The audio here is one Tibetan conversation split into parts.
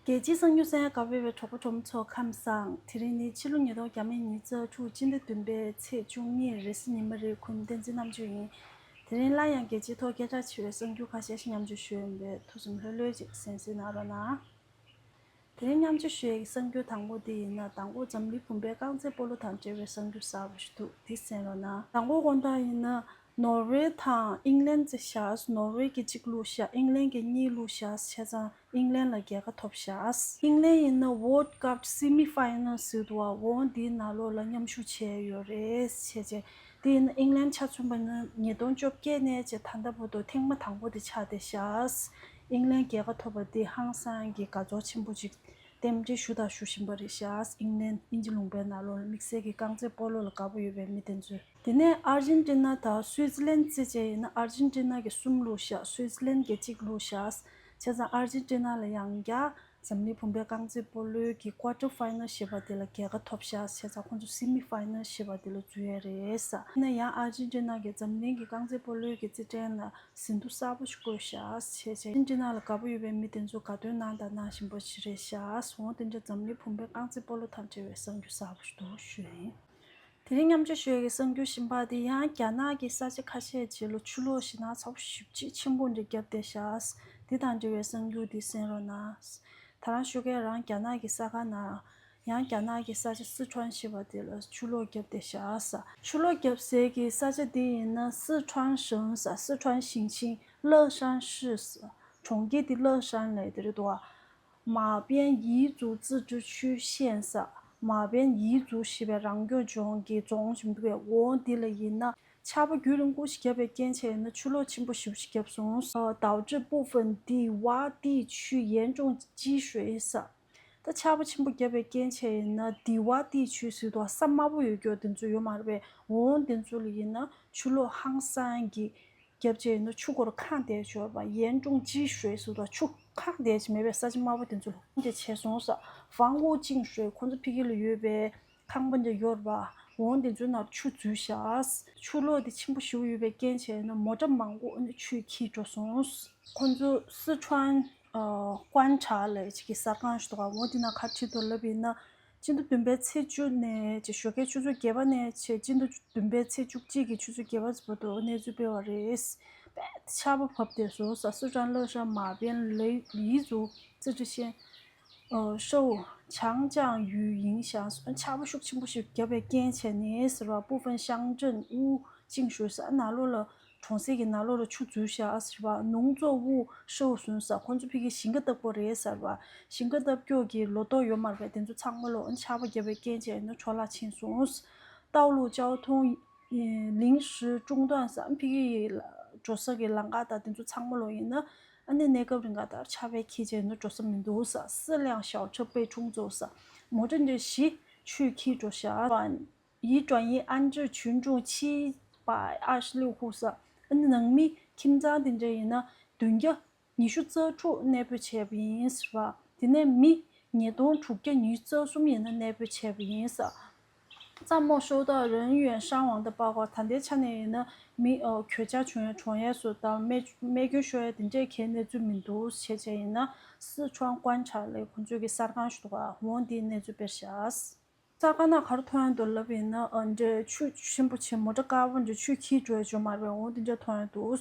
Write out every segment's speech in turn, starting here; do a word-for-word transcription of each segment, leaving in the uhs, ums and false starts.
རྒྱལ་སྤྱིའི་གསར་འགྱུར་གསན་ཡ་དགའ་པོ་ཡོད་པའི་གྲོགས་པོ་གྲོགས་མོ་ཚོ་ཁམས་བཟང་། དེ་རིང་ནི་ཕྱི་ལོ་ཉིས་སྟོང་ཉི་ཤུ་རྩ་དྲུག་སྤྱི་ཟླ་བདུན་པའི་ཚེས་བཅུ་གཉིས་རེས་གཟའ་ཉི་མ་རེད། ཁུན་བསྟན་འཛིན་རྣམ་དཔྱོད་ཡིན། དེ་རིང་སླར་ཡང་རྒྱལ་སྤྱིའི་ཐོག་སྐད་གྲགས་ཆེ་བའི་གསར་འགྱུར་ཁ་ཤས་ཤིག་མཉམ་སྤྱོད་ཞུ་ཡོད་པས་ཐུགས་སེམས་ལྷོད་ལྷོད་ཅིག་གསན་གཟིགས་གནང་རོགས་གནང་། དེ་རིང་མཉམ་སྤྱོད་ཞུ་ཡའི་གསར་འགྱུར་དང་པོ་དེ་ཡིན་ན། དང་པོ་འཛམ་གླིང་བུམ་པའི་རྐང་རྩེད་སྤོ་ལོ་དང་འབྲེལ་བའི་གསར་འགྱུར་གསར་པ་ཞིག་འདུག་དེ་གསན་རོགས་གནང་། དང་པོ་དགོངས་དག་ཡིན་ན། ནོར་ཝེ་དང་ཨིང་ལན་རྩེ་བཞག་ནོར་ཝེ་གིས་གཅིག་བླུགས་བཞག་ཨིང་ལན་གིས་གཉིས་བླུགས་བཞག་བྱས་ཙང་ཨིང་ལན་ལ་རྒྱལ་ཁ་ཐོབ་བཞག་ཨིང་ལན་ཡིན་ན་World Cup semi finals ཟེར་འདུག་བ། འོ་འདིའི་ནང་ལོགས་ལ་མཉམ་ཞུགས་བྱས་ཡོད་རེད་བྱས་རྗེས། དེ་ཡིན་ན་ཨིང་ལན་ཆ་མཚོན་པ་ཡིན་ན་ཉིས་སྟོང་བཅོ་བརྒྱད་ནས་བྱས་ད་ལྟ་བར་དུ་ཐེངས་མ་དང་པོ་དེ་ཆགས་བསྡད་བཞག་ཨིང་ལན་རྒྱལ་ཁ་ཐོབ་པ་དེ་ཧང་སང་གི་དགའ་ཚོར་ཆེན་པོ་ཅིག་རྟེན་འབྲེལ་ཞུ་དང་ཞུ་བཞིན་པ་རེད་བཞག་ཨིང་ལན་དབྱིན་ཇི་ལུང་པའི་ནང་ལོགས་ལ་དམིགས་བསལ་གྱི་རྐང་རྩེད་སྤོ་ལོ་ལ་དགའ་པོ་ཡོད་པའི་མི་དེ་ཚོས། དེ་ནས་ཨར་ཇེན་ཊི་ན་དང་སུའི་ཙི་ལན་རྩེད་བྱས་ཡིན་ན་ཨར་ཇེན་ཊི་ན་གིས་གསུམ་བླུགས་བཞག་སུའི་ཙི་ལན་གིས་གཅིག་བླུགས་བཞག་བྱས་ཙང་ཨར་ཇེན་ཊི་ན་ལ་ཡང་བསྐྱར་འཛམ་གླིང་བུམ་པའི་རྐང་རྩེད་སྤོ་ལོའི་གི་quarter final ཞེས་པ་དེ་ལ་རྒྱལ་ཁ་ཐོབ་ཤག་བྱས་ཙང་ཁོང་ཚོ་semi final ཞེས་པ་དེ་ལ་འཛུལ་ཡས་རེད་ས། ཡིན་ན་ཡང་ཨར་ཇེན་ཊི་ན་གིས་འཛམ་གླིང་གི་རྐང་རྩེད་སྤོ་ལོའི་གི་རྩེད་འགྲན་ལ་ཟིན་ཐོ་གསར་པ་ཞིག་བཀོད་ཤག་བྱས་བྱས་ཨར་ཇེན་ཊི་ན་ལ་དགའ་པོ་ཡོད་པའི་མི་དེ་ཚོ་དགའ་སྟོན་གནང་དང་གནང་བཞིན་པ་ཞིག་རེད་ཤག་འོང་དེ་འདྲ་འཛམ་གླིང་བུམ་པའི་རྐང་རྩེད་སྤོ་ལོ་དང་འབྲེལ་བའི་གསར་འགྱུར་གསར་པ་ཞིག་འདུག་ཞུ་ཡིན། དེ་རིང་མཉམ་སྤྱོད་ཞུ་ཡས་ཀྱི་གསར་འགྱུར་གཞན་པ་དེ་ཡང་རྒྱ་ནག་གི་ས་ཆ་ཁ་ཤས་ཅིག་ལ་ཆུ་ལོག་ཞེད་སྣང་ཚ་པོ་ཞེ་པོ་ཅིག་ཆེན་པོ་འདྲ་བརྒྱབ་བསྡད་ཤག་དེ་དང་འབྲེལ་བའི་གསར་འགྱུར་དེ་གསན་རོགས་གནང་། ད་རང་ཞོགས་ཀས་རང་རྒྱ་ནག་གི་ས་ཁ་ནང་ཡང་རྒྱ་ནག་གི་ས་ཆ་སི་ཁྲོན་ཞེས་པ་དེ་ལ་ཆུ་ལོག་བརྒྱབ་བསྡད་ཤག་ས། ཆུ་ལོག་བརྒྱབ་སའི་གི་ས་ཆ་དེ་ཡིན་ན་སི་ཁྲོན་ཞིང་ས་སི་ཁྲོན་ཞིང་ཆེན་乐山市 གྲོང་ཁྱེར་དེ་乐山ལབ་དེ་རེད་འདུག་ཨ། 马边彝族自治区县 ས། 马边彝族 ཞེས་པའི་རང་སྐྱོང་ལྗོངས་ཀྱི་རྫོང་ཞིག་འདུག་པས། འོ་འདི་ལ་ཡིན་ན་ཆར་པ་རྒྱུན་རིང་པོ་ཞིག་བརྒྱབ་པའི་རྐྱེན་བྱས་ཡིན་ན་ཆུ་ལོག་ཆེན་པོ་ཞེ་པོ་ཞིག་བརྒྱབ་སོང་། 导致部分低洼地区严重积水 ས། ད་ཆར་པ་ཆེན་པོ་བརྒྱབ་པའི་རྐྱེན་བྱས་ཡིན་ན་低洼地区 ཟེར་དུས་ས་དམའ་པོ་ཡོད་རྒྱུ་དེ་ཚོ་ཡོད་མ་རེད་པས། འོ་དེ་ཚོ་ལ་ཡིན་ན་ཆུ་ལོག་ཧང་སང་གི་རྒྱབ་བྱས་ཡིན་ན་ཆུ་སྐོར་ཁེངས་བསྡད་ཡོད་པ། 严重积水 ཟེར་དུས་ཆུ་ཁེངས་བསྡད་ཀྱི་མེད་པའི་ས་ཆ་དམའ་པོ་དེ་ཚོ་ལ་དེ་བྱས་སོང་ས། 房屋进水 ཁོ་ཚོ་ཕ་གི་ལ་ཡོད་པའི་ཁང་པ་འདི་ཡོད་རེད་པ། འོ་དེ་ཚོའི་ནང་ཆུ་འཛུལ་ཤག་ཆུ་ལོག་དེ་ཆེན་པོ་ཞེ་པོ་ཡོད་པའི་རྐྱེན་བྱས་ན་མོ་ཊ་མང་པོ་ཨ་ནི་ཆུས་འཁྱིལ་འགྲོ་སོང་། ཁོ་ཚོ་四川 ཨ། 观察 ལབ་ཅིག་གི་གསར་ཁང་ཞིག་འདུག་ག་འོ་དེ་ནང་ག་རེ་བྲིས་འདུག་ལབ་ཡིན་ན། སྤྱི་ཟླ་བདུན་པའི་ཚེས་བཅུ་ནས་ཅིག་ཞོགས་ཀའི་ཆུ་ཚོད་བརྒྱད་པ་ནས་ཆེ་སྤྱི་ཟླ་བདུན་པའི་ཚེས་བཅུ་གཅིག་གི་ཆུ་ཚོད་བརྒྱད་པ་བར་དུ་གནས་ཚུལ་སྤེལ་བ་རེད། དཔེ་ཆར་པ་བབས་བསྡད་སོང་ས། 四川乐山马边俚族自治县 ཨོ། 受强降雨影响 ཆར་པ་ཤུགས་ཆེན་པོ་ཞིག་བརྒྱབ་པའི་རྐྱེན་བྱས་ནས་ཟེར་བ། 部分乡镇屋进水 ས། ནང་ལོགས་ལ་གྲོང་གསེབ་ཀྱི་ནང་ལོགས་ལ་ཆུ་འཛུལ་ཤག་ཟེར་བ། 农作物受损 ས། ཁོང་ཚོ་ཕ་གི་ཞིང་ཁ་བཏབ་པ་རེད་ཟེར་བ། ཞིང་ཁ་བཏབ་རྒྱུ་གི་ལོ་ཏོག་ཡོད་མ་རེད་པས། དེ་ཚོ་ཚང་མ་ལོ་ཆར་པ་བརྒྱབ་པའི་རྐྱེན་བྱས་ནས་འཕྲོ་བརླག་ཕྱིན་སོང་། 道路交通临时中断 ས། ཕ་གི་འགྲོ་ས་གི་ལམ་ཁ་དང་དེ་ཚོ་ཚང་མ་ལོ་ཡིན་ན། ཨ་ནི་གནས་སྐབས་རིང་ག་ལྟར་ཆར་པས་འཁྱེར་བྱས་ནས་འགྲོ་ས་མི་འདུག་ས། 四辆小车被冲走 ས། མོ་ཊ་འདྲ་བཞི་ཆུས་འཁྱིལ་འགྲོ་ཤག 已转移安置群众七百二十六户 ས། ཨ་ནི་ནང་མི་ཁྱིམ་ཚང་དེ་འདྲ་ཡིན་ན་བདུན་བརྒྱ་ཉི་ཤུ་རྩ་དྲུག་གནས་སྤོས་བྱས་པ་ཡིན་ཟེར་བ། དེ་ནས་མི་ཉིས་སྟོང་དྲུག་བརྒྱ་ཉི་ཤུ་རྩ་གསུམ་ཡིན་ན་གནས་སྤོས་བྱས་པ་ཡིན་ས། 暂没收到人员伤亡的报告 ད་ལྟའི་ཆ་ནས་ཡིན་ན་མི་ཨོ་གྱོད་རྒྱ་བྱུང་ཡ་གྲོངས་ཡས་སུ་དང་རྨས་རྨས་སྐྱོན་ཤོར་ཡ་དེ་འདྲའི་གའི་གནས་ཚུལ་མི་འདུག་བྱས་བྱས་ཡིན་ན་四川观察 ལས་ཁོང་ཚོའི་གི་གསར་ཁང་ཞིག་འདུག་ག་འོང་དེའི་གནས་ཚུལ་སྤེལ་ཤག་གསར་ཁང་ནང་ག་རེ་ཐོན་ཡ་འདུག་ལབ་ཡིན་ན་ཨ་འདྲའི་ཆུ་ཆེན་པོ་ཆེ་མོ་ཊ་དཀར་པོ་འདྲ་ཆུས་འཁྱིལ་འགྲོ་ཡ་ཅིག་ཡོད་མ་རེད་པས། འོང་དེ་འདྲ་ཐོན་ཡ་འདུག་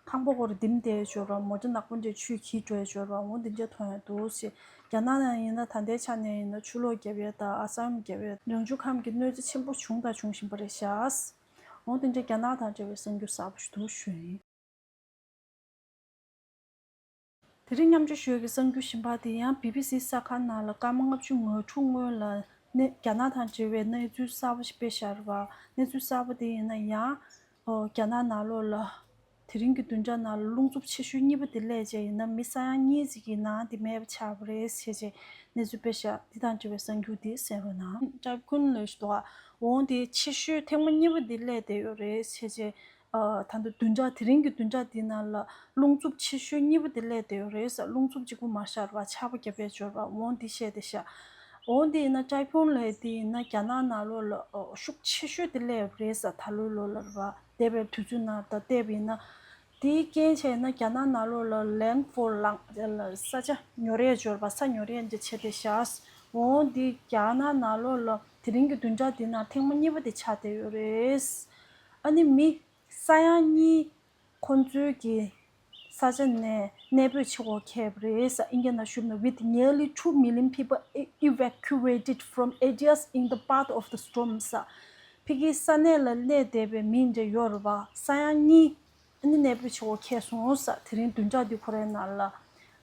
ཁང་པ་སྐོར་ལྡིང་བསྡད་ཡོད་ར། མོ་ཊ་ནག་པོ་འདྲ་ཆུས་འཁྱིལ་འགྲོ་ཡོད་ར། འོ་འདི་འདྲ་མཐོང་ཡོད་འདུག་ཞེས། རྒྱ་ནག་ནང་ཡིན་ན་ད་ལྟའི་ཆ་ནས་ཡིན་ན་ཆུ་ལོག་བརྒྱབ་ཡོད་དང་ཨ་སམ་བརྒྱབ་ཡོད། རང་བྱུང་ཁམས་ཀྱི་གནོད་འཚེ་ཆེན་པོ་བྱུང་དང་འབྱུང་བཞིན་པ་རེད་ཤག་འོ་འདི་འདྲ་རྒྱ་ནག་དང་འབྲེལ་བའི་གསར་འགྱུར་གསར་པ་ཞིག་འདུག་ཞུ་ཡིན། དེ་རིང་མཉམ་སྤྱོད་ཞུ་ཡས་ཀྱི་གསར་འགྱུར་གཞན་པ་དེ་ཡང་བི་བི་སི་གསར་ཁང་ནང་ལ་སྐར་མ་ལྔ་བཅུ་ང་དྲུག་སྔོན་ལ་གནས་རྒྱ་ནག་དང་འབྲེལ་བའི་གནས་ཚུལ་གསར་པ་ཞིག་སྤེལ་བཞག་རེད་པ། གནས་ཚུལ་གསར་པ་དེ་ཡིན་ན་ཡང་། ཨོ། རྒྱ་ནག་ནང་ལོགས་ལ། དེ་རིང་གི་བདུན་ཕྲག་ནང་ལ་རླུང་འཚུབ་ཆེ་ཤོས་གཉིས་པ་དེ་སླེབས་བྱས་ཡིན་ན་མི་ས་ཡ་གཉིས་ཙམ་གྱི་ནང་དེ་མེད་པ་ཆགས་པ་རེད་ཟེར་བྱས་གནས་ཚུལ་སྤེལ་བཞག་འདི་དང་འབྲེལ་བའི་གསར་འགྱུར་འདི་གསན་རོགས་གནང་། ཀྲབ་ཁུན་ལོས་ཞུ་དོ། འོང་དེ་ཆེ་ཤོས་ཐེངས་མ་གཉིས་པ་དེ་སླེབས་བསྡད་ཡོད་རེད་ཟེར་བྱས། ཨ། ད་ལྟ་བདུན་ཕྲག་དེ་རིང་གི་བདུན་ཕྲག་འདི་ནང་ལ་རླུང་འཚུབ་ཆེ་ཤོས་གཉིས་པ་དེ་སླེབས་བསྡད་ཡོད་རེད་ཟེར། རླུང་འཚུབ་གཅིག་པུ་མ་ཤར་བ་ཆར་པ་བརྒྱབ་པའི་འབྱོར་བ་འོང་འདི་བཤད་བསྡད་ཤག་འོ་འདི་ཡིན་ན་ཀྲའི་ཕུང་ལའེ་འདི་ཡིན་ན་རྒྱ་ནག་ནང་ལོགས་ལ་ཨོ་ཤུགས་ཆེ་ཤོས་དེ་སླེབས་རེད་ས། ད་ལོའི་ལོ་ལ་རེད་པ། འདས་པའི་དུས་ཚོད་ནང་ད་བལྟས་པ་ཡིན་ན་ དེའི་རྐྱེན་བྱས་ན་རྒྱ་ནག་ནང་ལོགས་ལ་land fall ལངས་ས་ཆ་ཉོ་རེས་འབྱོར་བ་ས་ཉོ་རེས་འདི་བྱས་ཏེ་བཞག་འོང་འདི་རྒྱ་ནག་ནང་ལོགས་ལ་དེ་རིང་གི་བདུན་ཕྲག་འདི་ནང་ཐེངས་མ་གཉིས་པ་དེ་ཆགས་བསྡད་ཡོད་རེད། ཨ་ནི་མི་ས་ཡ་གཉིས་ཁོང་ཚོའི་གི་ས་ཆ་ནས་གནས་སྤོས་བྱེད་དགོས་ཁེལ་བ་རེད། ཨིན་སྐད་ནང་ཞུས་ན། With nearly two million people e- evacuated from areas in the path of the storms. ཕ་གིའི་ས་གནས་ལ་གནས་བསྡད་པའི་མི་འདྲ་ཡོད་རེད་བ། ས་ཡ་གཉིས་ཨ་ནི་གནས་སྤོས་བྱེད་དགོས་ཁེལ་སོང་ས། དེ་རིང་བདུན་ཕྲག་འདི་ཁོ་རའི་ནང་ལ་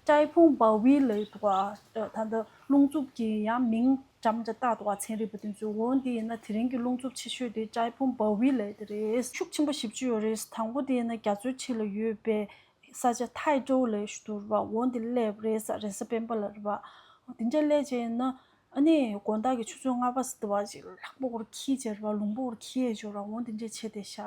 ཀྲའི་ཕུང་བ་ཝི་ལབ་འདུག་ག་ད་ལྟ་རླུང་འཚུབ་ཀྱི་ཡང་མིང་འདྲ་མི་འདྲ་བཏགས་འདུག་ག་ཚན་རིག་པ་དེ་ཚོས། འོ་འདི་ཡིན་ན་དེ་རིང་གི་རླུང་འཚུབ་ཆེ་ཤོས་དེ་ཀྲའི་ཕུང་བ་ཝི་ལབ་དེ་རེད། ཤུགས་ཆེན་པོ་བཞི་བཅུ་ཡོད་རེད། དང་པོ་དེ་ཡིན་ན་རྒྱ་མཚོའི་འཁྲིས་ལ་ཡོད་པའི་ས་ཆ་ཐའེ་ཀྲོའུ་ལབ་ཞིག་འདུག་རེད་བ། འོ་འདི་སླེབས་རེད་ས། རེས་གཟའ་སྤེན་པ་ལ་རེད་བ། འོ་དེ་འདྲ་སླེབས་བྱས་ཡིན་ན་ཨ་ནི་དགོང་དག་གི་ཆུ་ཚོད་ལྔ་པ་ཟེར་དུས་བ་ཅིག་ལྷགས་པོ་སྐོར་འཁྱིལ་བྱས་རེད་བ། ལུང་པ་སྐོར་འཁྱིལ་ཡས་ཅིག་ཡོད་རེད་བ། འོ་དེ་འདྲ་བྱས་ཏེ་བཞག་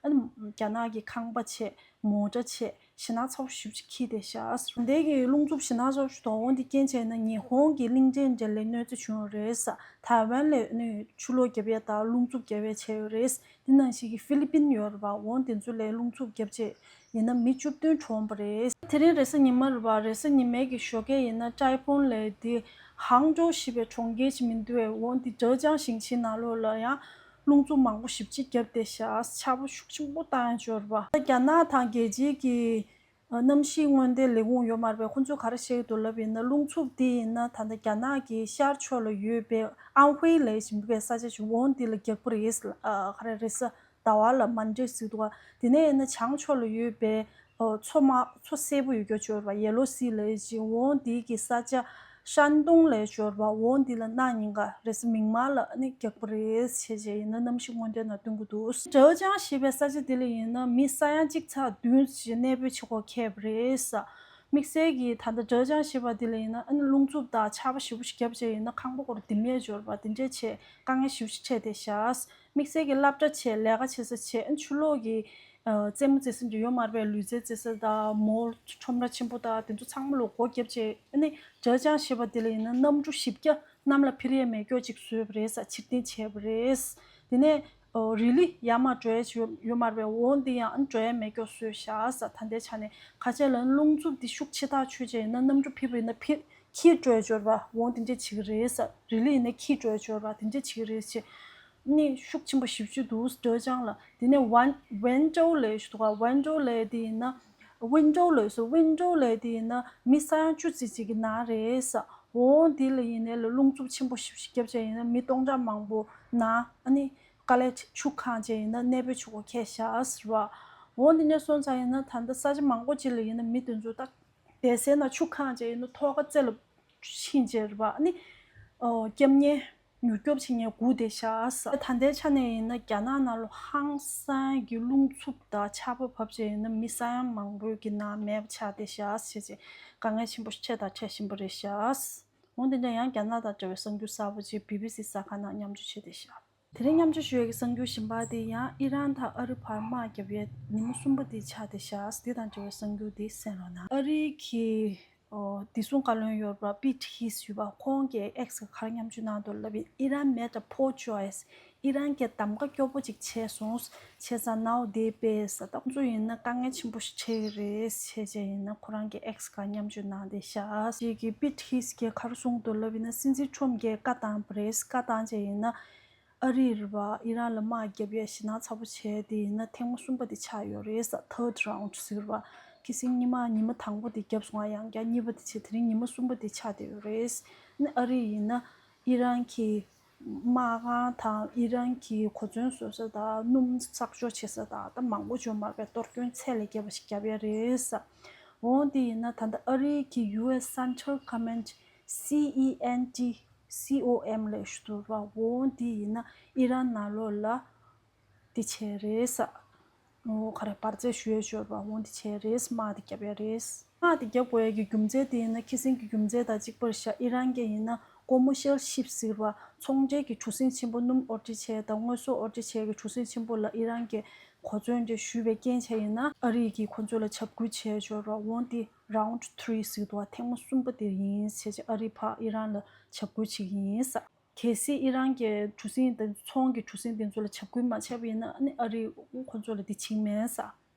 ཨ་ནི་རྒྱ་ནག་གི་ཁང་པ་བྱས། མོ་ཊ་བྱས། ཞེད་སྣང་ཚ་པོ་ཞེ་པོ་ཅིག་འཁྱིལ་བསྡད་ཤག་འདི་གི་རླུང་འཚུབ་ཞེད་སྣང་ཚ་པོ་ཞིག་འདུག་འོ་འདི་རྐྱེན་བྱས་ན་ཉི་ཧོང་གི་གླིང་ཕྲན་འདྲ་ལ་གནོད་འཚེ་བྱུང་ཡོད་རེད་ས། ཐའེ་ཝན་ལ་ནི་ཆུ་ལོག་བརྒྱབ་ཡས་དང་རླུང་འཚུབ་བརྒྱབ་ཡས་བྱས་ཡོད་རེད། འདི་ནང་བཞིན་གྱི་ཧྥི་ལི་པིན་ཡོད་རེད་བ། འོ་འདི་ཚོ་ལ་རླུང་འཚུབ་བརྒྱབ་བྱས་ཡིན་ན་མི་བཅུ་བདུན་གྲོངས་པ་རེད། དེ་རིང་རེས་གཟའ་ཉི་མ་རེད་བ། རེས་གཟའ་ཉི་མའི་གི་ཞོགས་ཀས་ཡིན་ན་ཀྲའི་ཕུང་ལ་འདི་ཧང་ཀྲོའུ་ཞེས་པའི་གྲོང་ཁྱེར་ཞིག་མི་འདུག་གས། འོ་འདི་ཀྲེ་ཅང་ཞིང་ཆེན་ནང་ལོགས་ལ་ཡང་རླུང་འཚུབ་མང་པོ་ཞེ་པོ་ཅིག་བརྒྱབ་བསྡད་ཤག་ཆར་པ་ཤུགས་ཆེན་པོ་བཏང་ཡོད་རེད་བ། རྒྱ་ནག་དང་རྒྱལ་སྤྱིའི་གི་གནམ་གཤིས་སྔོན་བརྡའི་ལས་ཁུངས་ཡོད་མ་རེད་པས། ཁོང་ཚོས་ག་རེ་བཤད་ཀྱི་འདུག་ལབ་ཡིན་ན། རླུང་འཚུབ་འདི་ཡིན་ན་ད་ལྟ་རྒྱ་ནག་གི་ཤར་ཕྱོགས་ལ་ཡོད་པའི་ཨན་ཧུའེ་ལབ་བཞིན་པའི་ས་ཆ་ཞིག་འོང་འདི་ལ་རྒྱག་པ་རེད། ཨ་ག་རེ་རེད་ས། ཟླ་བ་ལ་མན་ཌེ་ཟེར་འདུག་ག་དེ་ནས་ཡིན་ན་བྱང་ཕྱོགས་ལ་ཡོད་པའི་ཨོ་མཚོ་དམར་མཚོ་སེར་པོ་ཡོད་རྒྱུ་ཅིག་ཡོད་རེད་པ། ཡེ་ལོ་སི་ལབ་ཅིག་འོང་དེའི་གི་ས་ཆ་ཧྲན་ཏུང་ལབ་ཅིག་ཡོད་རེད་པ། འོང་དེ་ལ་གནངས་ཉིན་ཀ་རེས་གཟའ་མིག་དམར་ལ་ཨ་ནི་རྒྱག་པ་རེད་ཟེར་བྱས་ཡིན་ན་གནམ་གཤིས་སྔོན་བརྡའི་ནང་སྟོན་གྱི་འདུག་ཀྲེ་ཅང་ཞེས་པའི་ས་ཆ་དེ་ལ་ཡིན་ན་མི་ས་ཡ་གཅིག་ཚེག་བདུན་ཞིག་གནས་སྤོས་བྱེད་དགོས་ཁེལ་བ་རེད་ས། དམིགས་བསལ་གྱིས་ད་ལྟ་ཀྲེ་ཅང་ཞེས་པ་དེ་ལ་ཡིན་ན་ཨ་ནི་རླུང་འཚུབ་དང་ཆར་པ་ཞེ་པོ་ཞིག་བརྒྱབ་བྱས་ཡིན་ན་ཁང་པ་སྐོར་ལ་ལྡེམ་ཡས་ཅིག་ཡོད་རེད་པ། དེ་འདྲས་བྱས་དཀའ་ངལ་ཞེ་པོ་ཞིག་འཕྲད་བསྡད་ཤག་དམིགས་བསལ་གྱི་སློབ་གྲྭ་བྱས། ལས་ཀ་བྱེད་ས་བྱས། ཨ་ནི་ཕྱི་ལོགས་ཀྱི་ཨ་རྩེད་མོ་རྩེ་ས་འདྲ་ཡོད་མ་རེད་པས། ལུས་རྩལ་རྩེ་ས་དང་མོལ་ཁྲོམ་ར་ཆེན་པོ་དང་དེ་ཚོ་ཚང་མ་ལ་སྒོ་བརྒྱབ་བྱས། ཨ་ནི་ཀྲེ་ཅང་ཞེས་པ་དེ་ལ་ཡིན་ན་གནམ་གྲུ་བཞི་བརྒྱ་གནམ་ལ་འཕུར་ཡས་མེད་སྐྱོ་ཅིག་བཟོས་པ་རེད་ས། ཕྱིར་འཐེན་བྱས་པ་རེད། དེ་ནས་ཨོ་རི་ལི་ཡར་མར་འགྲོ་ཡས་ཅིག་ཡོད་ཡོད་མ་རེད་པས། འོང་དེ་ཡང་ཨ་ནི་འགྲོ་ཡས་མེད་སྐྱོ་བཟོས་ཤག་ས། ད་ལྟའི་ཆ་ནས་ཁ་ཆེ་ལ་རླུང་འཚུབ་དེ་ཤུགས་ཆེ་ཐག་ཆོད་བྱས་ཡིན་ན་གནམ་གྲུ་འཕུར་བ་ཡིན་ན་འཕུར་འཁྱིལ་འགྲོ་ཡས་ཅིག་ཡོད་རེད་པ། འོང་དེ་འདྲས་བྱེད་ཀྱི་རེད་ས། རི་ལི་ཡིན་ན་འཁྱིལ་འགྲོ་ཡས་ཅིག་ཡོད་རེད་པ། དེ་འདྲས་བྱེད་ཀྱི་རེད་ཅེས། ནི་ཤུགས་ཆེན་པོ་ཞེ་པོ་ཅིག་འདུག་ཀྲེ་ཅང་ལ། དེ་ནས་ཝན་ཝན་ཀྲོའུ་ལབ་ཞིག་འདུག་ག་ཝན་ཀྲོའུ་ལབ་དེ་ཡིན་ན་ཝིན་ཀྲོའུ་ལབ་སོ། ཝིན་ཀྲོའུ་ལབ་དེ་ཡིན་ན་མི་ས་ཡ་བཅུ་ཙམ་ཅིག་གིས་ན་རེད་ས། འོ་དེ་ལ་ཡིན་ནའི་ལ་རླུང་འཚུབ་ཆེན་པོ་ཞེ་པོ་ཞིག་བརྒྱབ་བྱས་ཡིན་ན་མི་སྟོང་ཕྲག་མང་པོ་ན། ཨ་ནི་དཀའ་ལས་ཆུ་གང་བྱས་ཡིན་ན་གནས་སྤོས་བྱེད་དགོས་ཁེལ་ཤག་ཟེར་བ། འོ་དེ་ནས་སོང་ཙང་ཡིན་ན་ད་ལྟ་ས་ཆ་མང་པོ་ཅིག་ལ་ཡིན་ན་མི་དེ་ཚོ་ད་བསྡད་སའི་ནང་ཆུ་གང་བྱས་ཡིན་ན་ཐོག་ཁ་རྩེ་ལ་ཕྱིན་བྱས་རེད་པ། ཨ་ནི་ཨོ་སྐྱབས་གནས་མྱུར་སྐྱོབ་བྱེད་མཁན་སྒུག་བསྡད་ཤག་ས། ད་ལྟའི་ཆ་ནས་ཡིན་ན་རྒྱ་ནག་ནང་ལ་ཧང་སང་གི་རླུང་འཚུབ་དང་ཆར་པ་བབས་བྱས་ཡིན་ན་མི་ས་ཡ་མང་པོ་གི་ནང་མེད་པ་ཆགས་བསྡད་ཤག་ཟེར་བྱས་དཀའ་ངལ་ཆེན་པོ་འཕྲད་དང་འཕྲད་བཞིན་པ་རེད་ཤག་འོ་དེ་འདྲ་ཡང་རྒྱ་ནག་དང་འབྲེལ་བའི་གསར་འགྱུར་གསར་པ་ཅིག་བི་བི་སི་གསར་ཁང་ནང་མཉམ་སྤྱོད་བྱས་བསྡད་ཤག་དེ་རིང་མཉམ་སྤྱོད་ཞུ་ཡས་ཀྱི་གསར་འགྱུར་གཞན་པ་དེ་ཡང་ཨི་རན་དང་ཨ་རི་བར་དམག་བརྒྱབ་ཡས་ཉིན་མོ་གསུམ་པ་དེ་ཆགས་བསྡད་ཤག་དེ་དང་འབྲེལ་བའི་གསར་འགྱུར་དེ་གསན་རོགས་གནང་། ཨ་རི་གི་ཨོ་བདེ་སྲུང་བཀའ་བློན་ཡོད་པ་པིཊ་ཧིས་ཡོད་པ། ཁོང་གིས་ཨེགས་ལ་ག་རེ་མཉམ་སྤྱོད་གནང་འདུག་ལབ་ཡིན། Iran made a poor choice. ཨི་རན་གྱིས་གདམ་ག་སྐྱོ་པོ་ཅིག་བྱས་སོང་། བྱས་ཙང་now they pay ས། ད་ཁོང་ཚོ་ཡིན་ན་དཀའ་ངལ་ཆེན་པོ་ཞིག་འཕྲད་ཀྱི་རེད་བྱས་བྱས་ཡིན་ན་ཁོ་རང་གི་ཨེགས་ག་མཉམ་སྤྱོད་གནང་བསྡད་ཤག་ཅིག་གི་པིཊ་ཧིས་གྱིས་ག་རེ་གསུངས་འདུག་ལབ་ཡིན་ན་སྲིད་འཛིན་ཁྲོམ་གྱིས་བཀའ་བཏང་བ་རེད། བཀའ་བཏང་བྱས་ཡིན་ན་ཨ་རི་རེད་པ། ཨི་རན་ལ་དམག་བརྒྱབ་ཡས་ཞེད་སྣང་ཚ་པོ་བྱས་དེ་ཡིན་ན་ཐེངས་མ་གསུམ་པ་དེ་ཆགས་ཡོད་རེད་ས། third round ཟེར་བ། ཁ་སང་ཉི་མ་ཉི་མ་དང་པོ་དེ་བརྒྱབ་སོང་ང་། ཡང་བསྐྱར་གཉིས་པ་དེ་བྱས་དེ་རིང་ཉི་མ་གསུམ་པ་དེ་ཆགས་བསྡད་ཡོད་རེད། ཨ་ནི་ཨ་རི་ཡིན་ན་ཨི་རན་གྱི་དམག་ཁང་དང་ཨི་རན་གྱི་གོ་མཚོན་བཟོ་ས་དང་སྣུམ་གསོག་འཇོག་བྱེད་ས་དང་ད་མང་པོ་བྱུང་མ་རེད་པས། གཏོར་སྐྱོན་ཚད་ལས་བརྒལ་བ་ཞིག་བརྒྱབ་ཡ་རེད་ས། འོང་དེ་ཡིན་ན་ད་ལྟ་ཨ་རིའི་གི་ཡུ་ཨེས་Central Command C E N T C O M ལབ་ཞིག་འདུག་ར། འོང་དེ་ཡིན་ན་ཨི་རན་ནང་ལོགས་ལ་དེ་བྱས་རེད་ས། འོ་ག་རེ་འབར་རྫས་ཞུ་ཡས་ཤོར་བ། འོ་དེ་བྱས་རེད། དམག་དེ་བརྒྱབ་ཡ་རེད། དམག་དེ་བརྒྱབ་དགོས་ཡ་གི་རྒྱུ་མཚན་དེ་ཡིན་ན་ཁ་སང་གི་རྒྱུ་མཚན་དང་གཅིག་པ་རེད་ཤག་ཨི་རན་གྱི་ཡིན་ན་ཀོ་མར་ཤལ་ཤིབ་ཟེར་བ་ཚོང་འབྲེལ་གྱི་གྲུ་གཟིངས་ཆེན་པོ་སྣུམ་ཨོར་སྐྱེལ་བྱས་དང་དངོས་ཟོག་ཨོར་སྐྱེལ་བྱས་ཀྱི་གྲུ་གཟིངས་ཆེན་པོ་ལ་ཨི་རན་གྱི་གོ་མཚོན་དེ་ཞུས་པའི་རྐྱེན་བྱས་ཡིན་ན་ཨ་རི་གིས་ཁོ་ཚོ་ལ་འཇབ་རྒོལ་བྱས་ཤོར་བ། འོ་དེ་round three ཟེར་འདུག་བ། ཐེངས་མ་གསུམ་པ་དེ་ཡིན་ཟེར་བྱས་ཨ་རི་ཕར་ཨི་རན་ལ་འཇབ་རྒོལ་བྱེད་ཀྱི་ཡིན་ས། གལ་སྲིད་ཨི་རན་གྱི་གྲུ་གཟིངས་དང་ཚོང་གི་གྲུ་གཟིངས་དེ་ཚོ་ལ་འཇབ་རྒོལ་མ་བྱས་པ་ཡིན་ན་ཨ་ནི་ཨ་རི་ཁོ་ཚོ་ལ་དེ་བྱེད་ཀྱི་མེད་ས།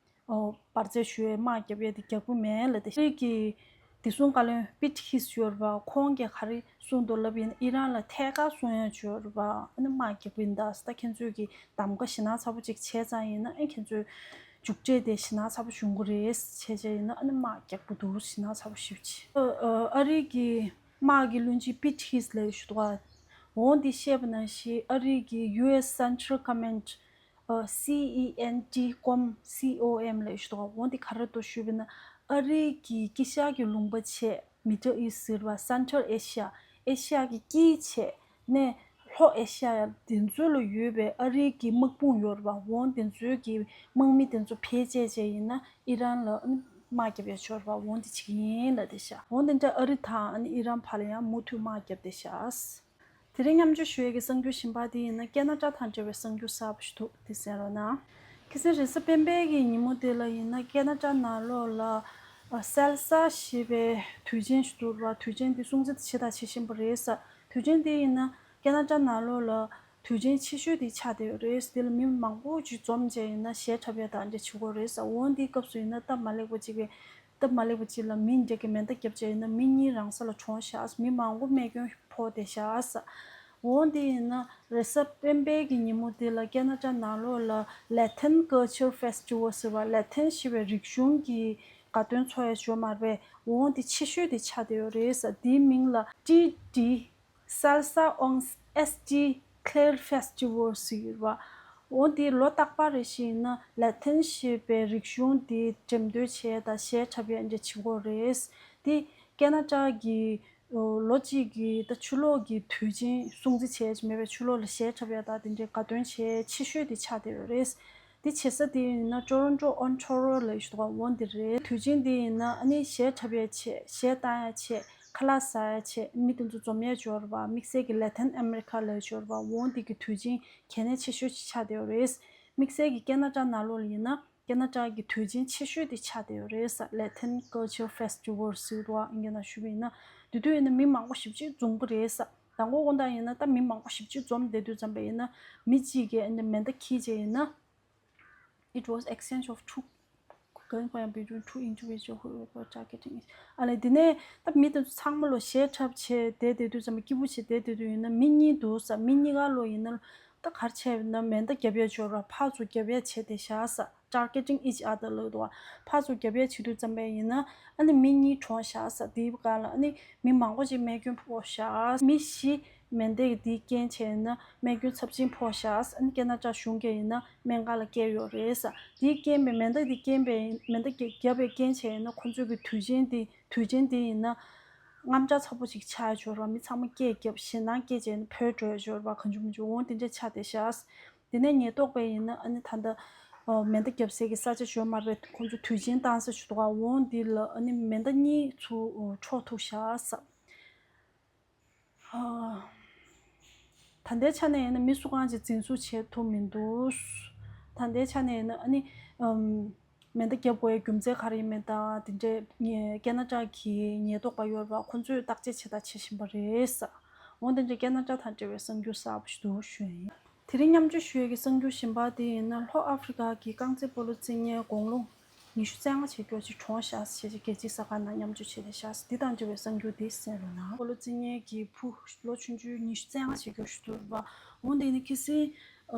འབར་རྫས་ཞུ་ཡས་དམག་རྒྱབ་ཡས་དེ་རྒྱག་གི་མེད་ལབ་དེ། ཨ་རི་གི་བདེ་སྲུང་བཀའ་བློན་པིཊ་ཧིག་ཡོད་རེད་པ། ཁོང་གིས་ག་རེ་གསུངས་འདུག་ལབ་ཡིན་ན། ཨི་རན་ལ་ཐད་ཀར་གསུང་ཡ་ཅིག་ཡོད་རེད་པ། ཨ་ནི་དམག་རྒྱག་གི་ཡིན་ད་ཟེར། ད་ཁྱེད་ཚོས་ཀྱི་གདམ་ག་ཞེ་དྲག་ཚ་པོ་ཅིག་བྱས་ཙང་ཡིན་ན། ཨ་ཁྱེད་ཚོའི་མཇུག་འབྲས་དེ་ཞེ་དྲག་ཚ་པོ་བྱུང་གི་རེད། བྱས་བྱས་ཡིན་ན་ཨ་ནི་དམག་རྒྱག་གི་འདུག་ཞེ་དྲག་ཚ་པོ་ཞེ་པོ་ཅིག་ཨ་ཨ་རི་གི་དམག་གི་བློན་ཆེན་པིཊ་ཧིག་ལབ་ཞུ་འདུག་ག་འོ་འདི་བཤད་པ་ནང་བཞིན། ཨ་རི་གི་ཡུ་ཨེས་སེན་ཊྲལ་ཀོ་མེན་ཌི། ཨ། སི་ཨི་ཨེན་ཊི་ཀོམ། སི་ཨོ་ཨེམ་ལབ་ཞུ་འདུག་ག་འོ་འདི་ག་རེ་འདུག་ཞུས་པ་ཡིན་ན། ཨ་རི་གི་དཀྱིལ་ཤར་གྱི་ལུང་པ་བྱས། མི་ཌལ་ཨིསཊ་ཟེར་བ། སེན་ཊྲལ་ཨེ་ཤི་ཡ། ཨེ་ཤི་ཡ་གི་དཀྱིལ་བྱས་ནས་ལྷོ་ཨེ་ཤི་ཡ་དེ་ཚོ་ལ་ཡོད་པའི་ཨ་རི་གི་དམག་དཔུང་ཡོད་རེད་པ། འོ་དེ་ཚོའི་གི་དམག་མི་དེ་ཚོ་ཕལ་ཆེར་བྱས་བྱས་ཡིན་ན་ཨི་རན་ལ་དམག་རྒྱབ་ཡ་ཅིག་ཡོད་རེད་པ། འོ་འདི་བྱེད་ཀྱི་ཡིན་ལབ་བསྡད་ཤག་འོ་འདི་འདྲ་ཨ་རི་དང་ཨ་ནི་ཨི་རན་བར་ལ་ཡང་མུ་མཐུད་དམག་རྒྱབ་བསྡད་ཤག་དེ་རིང་མཉམ་སྤྱོད་ཞུ་ཡས་ཀྱི་གསར་འགྱུར་གཞན་པ་དེ་ཡིན་ན། ཁེ་ན་ཌ་དང་འབྲེལ་བའི་གསར་འགྱུར་གསར་པ་ཞིག་འདུག་དེ་གསན་རོགས་གནང་། ཁ་སང་རེས་གཟའ་སྤེན་པའི་གི་ཉིན་མོ་དེ་ལ་ཡིན་ན། ཁེ་ན་ཌ་ནང་ལོགས་ལ་ཨ་སེལ་ས་ཞེས་པའི་དུས་ཆེན་ཞིག་འདུག་པ། དུས་ཆེན་དེ་སྲུང་བརྩི་བྱས་དང་བྱེད་བཞིན་པ་རེད་ཟེར། དུས་ཆེན་དེ་ཡིན་ན་ཁེ་ན་ཌ་ནང་ལོགས་ལ་དུས་ཆེན་ཆེ་ཤོས་དེ་ཆགས་བསྡད་ཡོད་རེད། དེ་ལ་མི་མང་པོ་ཅིག་འཛོམས་བྱས་ཡིན་ན་གཞས་འཁྲབ་ཡ་དང་འདྲ་བྱེད་ཀྱི་ཡོད་རེད་ཟེར། འོ་འདིའི་སྐབས་སུ་ཡིན་ན་སྟབས་མ་ལེགས་པ་ཅིག་གི་སྟབས་མ་ལེགས་པ་ཅིག་ལ་མི་འདྲ་གི་མེ་མདའ་བརྒྱབ་བྱས་ཡིན་ན། མི་གཉིས་རང་ས་ལ་གྲོངས་ཤག་མི་མང་པོ་རྨས་སྐྱོན་ཕོག་བསྡད་ཤག་འོ་འདི་ཡིན་ན་རེས་གཟའ་སྤེན་པའི་གི་ཉིན་མོ་འདི་ལ་ཁེ་ན་ཌ་ནང་ལོགས་ལ་Latin Culture Festival ཟེར་བ། ལེ་ཐན་ཞེས་པའི་རིག་གཞུང་གི་དགའ་སྟོན་འཚོགས་ཡ་ཅིག་ཡོད་མ་རེད་པས། འོ་འདི་ཆེ་ཤོས་དེ་ཆགས་བསྡད་ཡོད་རེད་ཟེར། དེའི་མིང་ལ་ཊི་ཌི། Salsa on S T Clare Festival ཟེར་གྱི་ཡོད་རེད་པ། འོ་དེ་ལོ་རྟག་པར་རེ་བཞིན་ཡིན་ན་ལེ་ཐན་ཞེས་པའི་རིག་གཞུང་དེ་འགྲེམས་སྟོན་བྱས་དང་གཞས་འཁྲབ་ཡ་འདྲ་བྱེད་ཀྱི་ཡོད་རེད། དེ་ཁེ་ན་ཌ་གི་ལོ་གཅིག་གི་ད་ཕྱི་ལོགས་ཀྱི་དུས་ཆེན་སྲུང་བརྩི་བྱས་མེད་པའི་ཕྱི་ལོགས་ལ་གཞས་འཁྲབ་ཡ་དང་དེ་འདྲའི་དགའ་སྟོན་བྱས་ཆེ་ཤོས་དེ་ཆགས་བསྡད་ཡོད་རེད། འདི་བྱེད་ས་དེ་ཡིན་ན་Toronto Ontario ལབ་ཞུ་བ་འོ་འདི་རེད། དུས་ཆེན་འདི་ཡིན་ན་ཨ་ནི་གཞས་འཁྲབ་ཡ་ཆེད། གཞས་བཏང་ཡ་ཆེད། ཁ་ལག་ཟ་ཡ་ཆེད། མི་དེ་ཚོ་འཛོམས་ཡ་ཅིག་ཡོད་རེད་པ། དམིགས་བསལ་གྱི་Latin America ལབ་ཞུ་བ་འོ་འདི་གི་དུས་ཆེན་གལ་གནད་ཆེ་ཤོས་ཅིག་ཆགས་བསྡད་ཡོད་རེད། དམིགས་བསལ་གྱི་ཁེ་ན་ཌ་ནང་ལོགས་ལ་ཡིན་ན་ཁེ་ན་ཌ་གི་དུས་ཆེན་ཆེ་ཤོས་དེ་ཆགས་བསྡད་ཡོད་རེད་ཟེར། Latin Culture Festival ཟེར་བ་ཨིན་སྐད་ནང་ཞུ་བ་ཡིན་ན། དེ་དུས་ཡིན་ན་མི་མང་པོ་ཞེ་པོ་ཅིག་འཛོམས་ཀྱི་རེད་ཟེར། དང་པོ་དགོང་དག་ཡིན་ན་ད་མི་མང་པོ་ཞེ་པོ་ཅིག་འཛོམས་བསྡད་དུས་ཙམ་པ་ཡིན་ན། མི་གཅིག་གིས་ཨ་ནི་མེ་མདའ་འཁྱེར་བྱས་ཡིན་ན། It was exchange of two gun fire between two individual who were targeting each. ཨ་ལས། དེ་ནས་ད་མི་དེ་ཚོ་ཚང་མ་ལོ་གཞས་འཁྲབ་བྱས་བསྡད་བསྡད་དུས་ཙམ་པ། སྐྱིད་པོ་བྱས་བསྡད་བསྡད་དུས་ཡིན་ན་མི་གཉིས་འདུག་ཟེར། མི་གཉིས་ཀ་ལོ་ཡིན་ན་ད་ག་རེ་བྱས་ན་མེ་མདའ་རྒྱབ་ཡ་ཅིག་ཡོད་རེད་པ། ཕར་ཚུར་རྒྱབ་ཡ་བྱས་བསྡད་ཤག་ཟེར། Targeting each other ལབ་འདུག་པ། ཕར་ཚུར་རྒྱབ་ཡ་བྱེད་དུས་ཙམ་པ་ཡིན་ན་ཨ་ནི་མི་གཉིས་གྲོངས་ཤག་ཟེར། དེའི་སྒང་ལ་ཨ་ནི་མི་མང་པོ་ཅིག་རྨས་སྐྱོན་ཕོག་ཤག་མི་བཞི་མེ་མདའི་དེའི་རྐྱེན་བྱས་ན་རྨས་སྐྱོན་ཚབས་ཆེན་ཕོག་ཤག་ཨ་ནི་ཁེ་ན་ཌ་གཞུང་གིས་ཡིན་ན་སྨན་ཁང་ལ་བསྐྱལ་ཡོད་རེད་ཟེར། དེའི་རྐྱེན་པས། མེ་མདའ་དེའི་རྐྱེན་པས། མེ་མདའ་རྒྱབ་པའི་རྐྱེན་བྱས་ན་ཁོང་ཚོའི་གི་དུས་ཆེན་དེ། དུས་ཆེན་དེ་ཡིན་ན་དངངས་སྐྲག་ཚ་པོ་ཅིག་ཆགས་ཡ་ཅིག་ཡོད་རེད་པ། མི་ཚང་མ་སྐད་རྒྱབ། ཞེད་སྣང་སྐྱེས་བྱས་ན་བྲོས་འགྲོ་ཡ་ཅིག་ཡོད་རེད་པ། གང་བྱུང་མང་བྱུང་འོ་དེ་འདྲ་ཆགས་བསྡད་ཤག་དེ་ནས་ཉེན་རྟོག་པས་ཡིན་ན་ཨ་ནི་ད་ལྟ་ཨ་མེ་མདའ་རྒྱབ་སའི་གི་ས་ཆ་ཅིག་ཡོད་མ་རེད་པས། ཁོང་ཚོ་དུས་ཆེན་བཏང་ས་ཅིག་འདུག་ག་འོ་འདི་ལ་ཨ་ནི་མེ་མདའ་གཉིས་ཚུར་འཕྲོག་ཐུབ་ཤག་ཟེར། ཨ། ད་ལྟའི་ཆ་ནས་ཡིན་ན་མི་སུ་གང་ཅིག་འཛིན་བཟུང་བྱེད་ཐུབ་མི་འདུག་ད་ལྟའི་ཆ་ནས་ཡིན་ན་ཨ་ནི་ཨམ། མེ་མདའ་རྒྱབ་དགོས་ཡའི་རྒྱུ་མཚན་ག་རེ་ཡིན་མིན་དང་དེ་འདྲའི་ཉེ་ཁེ་ན་ཌ་གི་ཉེན་རྟོག་པ་ཡོད་རེད་པ། ཁོང་ཚོས་བརྟག་དཔྱད་བྱས་དང་བྱེད་བཞིན་པ་རེད་ཟེར། འོ་དེ་འདྲའི་ཁེ་ན་ཌ་དང་འབྲེལ་བའི་གསར་འགྱུར་གསར་པ་ཞིག་འདུག་ཞུ་ཡ་ཡིན། དེ་རིང་མཉམ་སྤྱོད་ཞུ་ཡས་ཀྱི་གསར་འགྱུར་གཞན་པ་དེ་ཡིན་ན། ལྷོ་ཨ་ཧྥེ་རི་ཁ་གི་རྐང་རྩེད་སྤོ་ལོ་རྩེད་མཁན་དགུང་ལོ་ཉི་ཤུ་རྩ་ལྔ་བྱས་མཁན་ཅིག་གྲོངས་ཤག་ཟེར་བྱས་རྒྱལ་སྤྱིའི་གསར་ཁང་ནང་མཉམ་སྤྱོད་བྱས་བསྡད་ཤག་འདི་དང་འབྲེལ་བའི་གསར་འགྱུར་འདི་གསན་རོགས་གནང་། སྤོ་ལོ་རྩེད་མཁན་གྱི་བུ་ལོ་ཆུང་ཆུང་ཉི་ཤུ་རྩ་ལྔ་བྱས་མཁན་ཞིག་འདུག་པ། འོ་དེ་ནི་ཁ་སང་ཨ།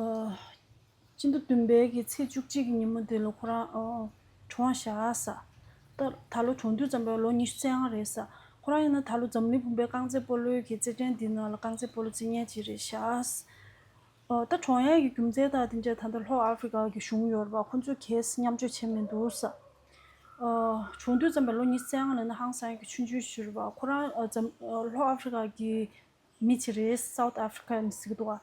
སྤྱི་ཟླ་བདུན་པའི་གི་ཚེས་བཅུ་གཅིག་གི་ཉིན་མོ་དེ་ལ་ཁོ་རང་ཨ། གྲོངས་ཤག་ཟེར། ད་ད་ལོ་གྲོངས་དུས་ཙམ་པའི་ལོ་ཉི་ཤུ་རྩ་ལྔ་རེད་ཟེར། ཁོ་རང་ཡིན་ན་ད་ལོ་འཛམ་གླིང་བུམ་པའི་རྐང་རྩེད་སྤོ་ལོའི་གི་རྩེད་འགྲན་འདི་ནང་ལ་རྐང་རྩེད་སྤོ་ལོ་རྩེད་མཁན་ཅིག་རེད་ཤག་ཨ། ད་གྲོངས་ཡག་གི་རྒྱུ་མཚན་དང་དེ་འདྲ་ད་ལྟ་ལྷོ་ཨ་ཧྥེ་རི་ཁ་གི་གཞུང་ཡོད་རེད་པ། ཁོ་ཚོས་གས་མཉམ་སྤྱོད་བྱས་མི་འདུག་ཟེར། ཨ། གྲོངས་དུས་ཙམ་པའི་ལོ་ཉི་ཤུ་རྩ་ལྔ་ལབ་ན་ཧང་སང་གི་ཆུང་ཆུང་ཞིག་རེད་པ། ཁོ་རང་ཨ་འཛམ་ཨ་ལྷོ་ཨ་ཧྥེ་རི་ཁ་གི་མི་ཅིག་རེད། South African ཟེར་གྱི་འདུག་ག་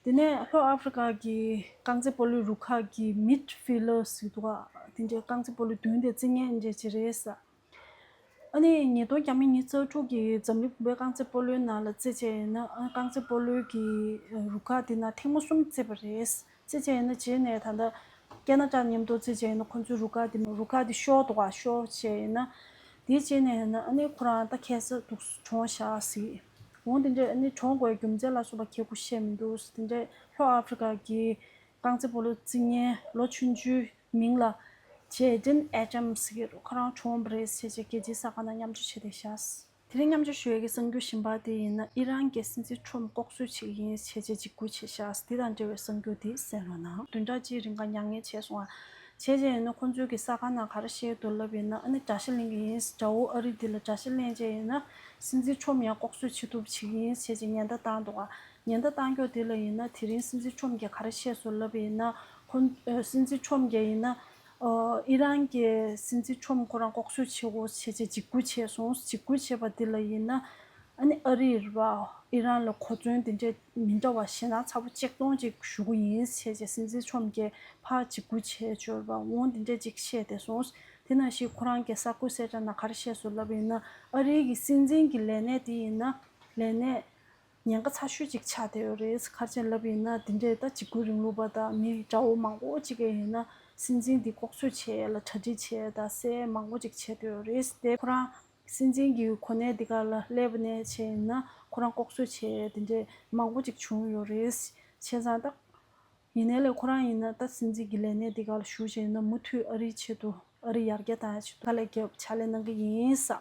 དེ་ནས་ལྷོ་ཨ་ཧྥེ་རི་ཁ་གི་རྐང་རྩེད་སྤོ་ལོའི་རུ་ཁག་གི་མིཌ་ཕི་ལར་ཟེར་གྱི་འདུག་ག་དེ་འདྲའི་རྐང་རྩེད་སྤོ་ལོའི་མདུན་དེ་རྩེད་མཁན་འདྲ་ཅིག་རེད་ཟེར། ཨ་ནི་ཉིས་སྟོང་ཉི་ཤུ་རྩ་དྲུག་གི་འཛམ་གླིང་བུམ་པའི་རྐང་རྩེད་སྤོ་ལོའི་ནང་ལ་རྩེད་བྱས་ཡིན་ན། ཨ། རྐང་རྩེད་སྤོ་ལོའི་གི་རུ་ཁག་དེ་ནང་ཐེངས་མ་གསུམ་རྩེས་པ་རེད། རྩེད་བྱས་ཡིན་ན་རྗེས་ནས་ད་ལྟ་ཁེ་ན་ཌ་མཉམ་དུ་རྩེད་བྱས་ཡིན་ན་ཁོང་ཚོའི་རུ་ཁག་དེ་རུ་ཁག་དེ་ཤོར་འདུག་ག་ཤོར་བྱས་ཡིན་ན། དེའི་རྗེས་ནས་ཡིན་ན་ཨ་ནི་ཁོ་རང་ད་ཁ་སང་འདུག་གྲོངས་ཤག་ཟེར། འོ་དེ་འདྲས་ཨ་ནི་གྲོངས་དགོས་རྒྱུ་མཚན་ལ་སོགས་པ་ཁྱེད་སྐུ་བཤད་མི་འདུག་དེ་འདྲས་ལྷོ་ཨ་ཧྥེ་རི་ཁ་གི་རྐང་རྩེད་སྤོ་ལོ་རྩེད་མཁན་ལོ་ཆུང་ཆུང་མིང་ལ་ Jayden Adams གིས་ཁོ་རང་གྲོངས་པ་རེད་ཟེར་བྱས་རྒྱལ་སྤྱིའི་གསར་ཁང་ནང་མཉམ་སྤྱོད་བྱས་བསྡད་ཤག་དེ་རིང་མཉམ་སྤྱོད་ཞུ་ཡས་ཀྱི་གསར་འགྱུར་གཞན་པ་དེ་ཡིན་ན་ཨི་རན་གྱི་སྲིད་འཛིན་ཁྲོམ་ལྐོག་གསོད་བྱེད་ཀྱི་ཡིན་ཟེར་བྱས་འཇིགས་སྐུལ་བྱས་ཤག་དེ་དང་འབྲེལ་བའི་གསར་འགྱུར་དེ་གསན་རོགས་གནང་། བདུན་ཕྲག་གཅིག་རིང་ག་མྱ་ངན་བྱས་སོང་ང་། བྱས་བྱས་ཡིན་ན་ཁོང་ཚོའི་གི་གསར་ཁང་ནང་ག་རེ་བཤད་འདུག་ལབ་ཡིན་ན་ཨ་ནི་དགྲ་ཤ་ལེན་གྱི་ཡིན། དགྲ་བོ་ཨ་རི་འདི་ལ་དགྲ་ཤ་ལེན་བྱས་ཡིན་ན་སྲིད་འཛིན་ཁྲོམ་ཡང་ལྐོག་གསོད་བྱེད་ཐུབ་བྱེད་ཀྱི་ཡིན་ཟེར་བྱས་ཉེན་བརྡ་བཏང་འདུག་ག་ཉེན་བརྡ་བཏང་རྒྱུ་དེ་ལ་ཡིན་ན་དེ་རིང་སྲིད་འཛིན་ཁྲོམ་གྱིས་ག་རེ་བཤད་སོང་ལབ་ཡིན་ན་ཁོང་ཨ་སྲིད་འཛིན་ཁྲོམ་གྱིས་ཡིན་ན་ཨ་ཨི་རན་གྱི་སྲིད་འཛིན་ཁྲོམ་ཁོ་རང་ལྐོག་གསོད་བྱེད་དགོས་བྱས་བྱས་འཇིགས་སྐུལ་བྱས་སོང་། འཇིགས་སྐུལ་བྱས་པ་དེ་ལ་ཡིན་ན་ཨ་ནི་ཨ་རིར་བ་ཨི་རན་ལ་གོ་མཚོན་དེ་འདྲས་མི་འདྲ་བ་ཞེད་སྣང་ཚ་པོ་ཆེ་གཏོང་ཅིག་ཞུ་གི་ཡིན་ཟེར་བྱས་སྲིད་འཛིན་ཁྲོམ་གྱིས་ཕར་འཇིགས་སྐུལ་བྱས་འབྱོར་བ་འོང་དེ་འདྲས་ཅིག་བཤད་དེ་སོང་། དེ་ནང་བཞིན་ཁོ་རང་གི་གསར་འགོད་གསལ་བསྒྲགས་ནང་ག་རེ་བཤད་སོང་ལབ་ཡིན་ན་ཨ་རིའི་གི་སྲིད་འཛིན་གྱི་ལས་གནས་དེ་ཡིན་ན་ལས་གནས་ཉེན་ཁ་ཚ་ཤོས་ཅིག་ཆགས་བསྡད་ཡོད་རེད། ག་རེ་བྱས་ལབ་ཡིན་ན་དེ་འདྲའི་ད་འཇིགས་སྐུལ་རིང་ལུགས་པ་དང་མི་དགྲ་བོ་མང་པོ་ཅིག་གིས་ཡིན་ན་སྲིད་འཛིན་འདི་ལྐོག་གསོད་བྱས་ལ་གྲ་སྒྲིག་བྱས་དང་བསད་མང་པོ་ཅིག་བྱས་བསྡད་ཡོད་རེད། དེ་ཁོ་རང་སྲིད་འཛིན་གྱི་གོ་གནས་འདི་ག་ལ་སླེབས་ནས་བྱས་ཡིན་ན་ཁོ་རང་ལྐོག་གསོད་བྱས་དེ་འདྲའི་མང་པོ་ཅིག་བྱུང་ཡོད་རེད། བྱས་ཙང་ད། ཡིན་ནའི་ལས་ཁོ་རང་ཡིན་ན་ད་སྲིད་འཛིན་གྱི་ལས་གནས་འདི་ག་ལ་བཞུགས་བྱས་ཡིན་ན་མུ་མཐུད་ཨ་རིའི་ཆེད་དུ་ཨ་རི་ཡར་རྒྱས་བཏང་ཡ་ཆེད་དུ་དཀའ་ལས་རྒྱབ་ཕྱག་ལས་གནང་གི་ཡིན་ས།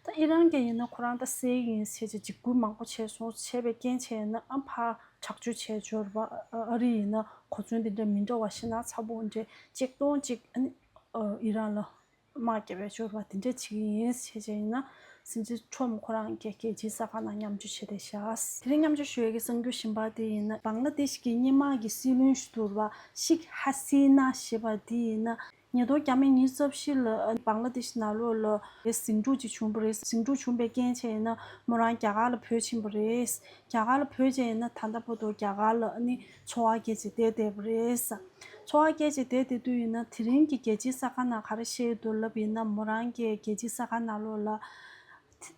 ད་ཨི་རན་གྱི་ཡིན་ན་ཁོ་རང་ད་བསད་ཡིན་ཟེར་བྱས་འཇིགས་སྐུལ་མང་པོ་བྱས་སོང་། བྱས་པའི་རྐྱེན་བྱས་ཡིན་ན་ཨ་ཕར་དྲག་སྤྱོད་བྱས་འབྱོར་བ་ཨ་རི་ཡིན་ན་གོ་མཚོན་འདི་འདྲ་མི་འདྲ་བ་ཞེད་སྣང་ཚ་པོ་འདྲ་ཅིག་གཏོང་ཅིག་ཨ་ནི་ཨི་རན་ལ། དམག་རྒྱབ་པའི་འབྱོར་བ་དེ་འདྲ་བྱེད་ཀྱི་ཡིན་ཞེས་བྱས་ཡིན་ན་སྲིད་འཛིན་ཁྲོམ་ཁོ་རང་གིས་རྒྱལ་སྤྱིའི་གསར་ཁང་ནང་མཉམ་སྤྱོད་བྱས་ཏེ་བཞག་དེ་རིང་མཉམ་སྤྱོད་ཞུ་ཡས་ཀྱི་གསར་འགྱུར་གཞན་པ་དེ་ཡིན་ན་བང་ལ་དེཤ་གི་སྔོན་མ་གི་སྲིད་བློན་ཞིག་འདུག་པ་ཤིག་ཧ་སི་ན་ཞེས་པ་དེ་ཡིན་ན་ཉིས་སྟོང་བརྒྱ་མེད་ཉི་ཤུ་རྩ་བཞི་ལ་བང་ལ་དེཤ་ནང་ལོགས་ལ་ཟིང་འཁྲུག་ཅིག་བྱུང་བ་རེད། ཟིང་འཁྲུག་བྱུང་བའི་རྐྱེན་བྱས་ཡིན་ན་མོ་རང་རྒྱ་གར་ལ་བྲོས་ཕྱིན་པ་རེད། རྒྱ་གར་ལ་བྲོས་བྱས་ཡིན་ན་ད་ལྟ་བར་དུ་རྒྱ་གར་ལ་ཨ་ནི་འཚོ་བ་སྐྱེལ་བྱས་བསྡད་བསྡད་པ་རེད། འཚོ་བ་སྐྱེལ་བྱས་བསྡད་བསྡད་དུས་ཡིན་ན་དེ་རིང་གི་རྒྱལ་སྤྱིའི་གསར་ཁང་ནང་ག་རེ་བཤད་ཡོད་འདུག་ལབ་ཡིན་ན་མོ་རང་གིས་རྒྱལ་སྤྱིའི་གསར་ཁང་ནང་ལོགས་ལ།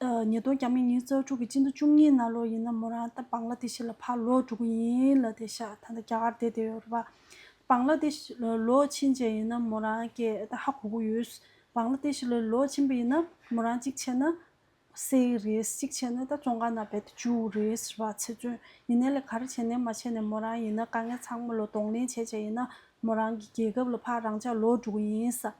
ཨ་ཉིས་སྟོང་བརྒྱ་མེད་ཉི་ཤུ་རྩ་དྲུག་གི་སྤྱི་ཟླ་བཅུ་གཉིས་ནང་ལོགས་ཡིན་ན་མོ་རང་ད་བང་ལ་དེ་ཤི་ལ་ཕར་ལོག་འགྲོ་གི་ཡིན་ལབ་བསྡད་ཤག་ད་ལྟ་རྒྱ་གར་བསྡད་བསྡད་ཡོད་རེད་པ། བང་ལ་དེ་ཤི་ལ་ལོག་ཕྱིན་བྱས་ཡིན་ན་མོ་རང་གིས་ད་ཧ་གོ་གི་ཡོད། བང་ལ་དེ་ཤི་ལ་ལོག་ཕྱིན་པ་ཡིན་ན་མོ་རང་གཅིག་བྱས་ན། བསད་ཀྱི་རེད། གཅིག་བྱས་ན་ད་བཙོན་ཁང་ནང་རྦད་དེ་བཅུག་རེད་ཟེར་བ་ཚེ་བཙོན་ཡིན་ནའི་ལས་ག་རེ་བྱས་ནའི་མ་བྱས་ནའི་མོ་རང་ཡིན་ན་དཀའ་ངལ་ཚང་མ་ལ་གདོང་ལེན་བྱས་བྱས་ཡིན་ན་མོ་རང་གི་རྒྱལ་ཁབ་ལ་ཕར་རང་འཇགས་ལོག་འགྲོ་གི་ཡིན་ས།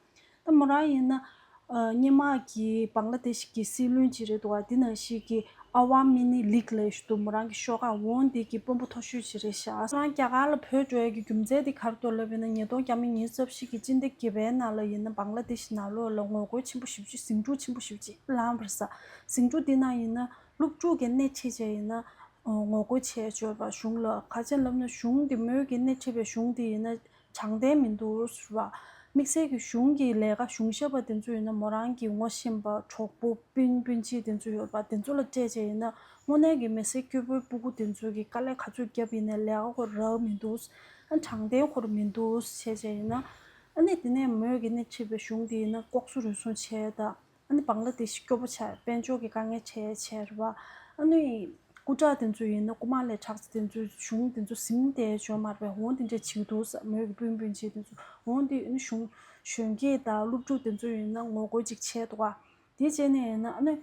ད་མོ་རང་ཡིན་ན་ཨ་སྔོན་མ་གི་བང་ལ་དེཤ་གི་སྲིད་བློན་ཅིག་རེད་འདུག་བ། འདི་ནང་བཞིན་གྱི་ཨ་ཝ་མི་ནི་ལིག་ལབ་ཞིག་འདུག་མོ་རང་གི་ཤོག་ཁག་འོ་འདི་གི་དཔོན་པོ་མཐོ་ཤོས་ཅིག་རེད་ཤག་ཁོ་རང་རྒྱ་གར་ལ་བྲོས་འགྲོ་ཡ་གི་རྒྱུ་མཚན་དེ་ག་རེ་འདུག་ལབ་ཡིན་ན་ཉིས་སྟོང་བརྒྱ་མེད་ཉི་ཤུ་རྩ་བཞི་གི་སྤྱི་ཟླ་བརྒྱད་པའི་ནང་ལ་ཡིན་ན་བང་ལ་དེཤ་ནང་ལོགས་ལ་ངོ་རྒོལ་ཆེན་པོ་ཞེ་པོ་ཅིག་ཟིང་འཁྲུག་ཆེན་པོ་ཞེ་པོ་ཅིག་ལངས་པ་རེད་ས། ཟིང་འཁྲུག་འདི་ནང་ཡིན་ན་སློབ་ཕྲུག་གིས་སྣེ་ཁྲིད་བྱས་ཡིན་ན་ངོ་རྒོལ་བྱས་འབྱོར་བ་གཞུང་ལ་ག་རེ་བྱས་ལབ་ན་གཞུང་འདི་མོས་ཀྱིས་སྣེ་ཁྲིད་པའི་གཞུང་འདི་ཡིན་ན་དྲང་བདེན་མི་འདུག་ཟེར་བ། དམིགས་བསལ་གྱི་གཞུང་གི་ལས་ཀ་གཞུང་ཞབས་པ་དེ་ཚོ་ཡིན་ན་མོ་རང་གི་ངོ་ཤེས་པ་གྲོགས་པོ་སྤུན་སྤུན་མཆེད་དེ་ཚོ་ཡོད་པ་དེ་ཚོ་ལ་སྤྲད་བྱས་ཡིན་ན་དངོས་གནས་ཀྱི་མི་སེར་སྐྱོ་པོའི་སྤུ་གུ་དེ་ཚོ་གི་དཀའ་ལས་ག་ཚོད་བརྒྱབ་ཡིན་ནའི་ལས་ཀ་ཁོ་རག་མི་འདུག་ཨ་དྲང་བདེན་ཁོ་རང་མི་འདུག་བྱས་བྱས་ཡིན་ན། ཨ་ནི་དེ་ནས་མོས་ཀྱི་སྣེ་ཁྲིད་པའི་གཞུང་དེ་ཡིན་ན་ལྐོག་གསོད་རུལ་སུངས་བྱས་དང་། ཨ་ནི་བང་ལ་དེ་ཤི་སྐྱོ་པོ་ཆགས་དཔལ་འབྱོར་གྱི་དཀའ་ངལ་འཕྲད་བྱས་རེད་བ། ཨ་ནི་སྐུ་དྲག་དེ་ཚོ་ཡིན་ན་རྐུ་མ་ལས་དྲག་ཚེ་དེ་ཚོའི་གཞུང་དེ་ཚོ་ཟིན་བསྡད་ཆོག་མ་རེད་པས། འོང་དེ་འདྲས་བྱེད་འདུག་ས། མོས་ཀྱི་སྤུན་སྤུན་མཆེད་དེ་ཚོ་འོང་དེ་ཨ་ནི་གཞུང་གཞོན་སྐྱེས་དང་སློབ་ཕྲུག་དེ་ཚོ་ཡིན་ན་ངོ་རྒོལ་ཅིག་བྱས་འདུག་ག་དེ་བྱས་ནས་ཡིན་ན་ཨ་ནི་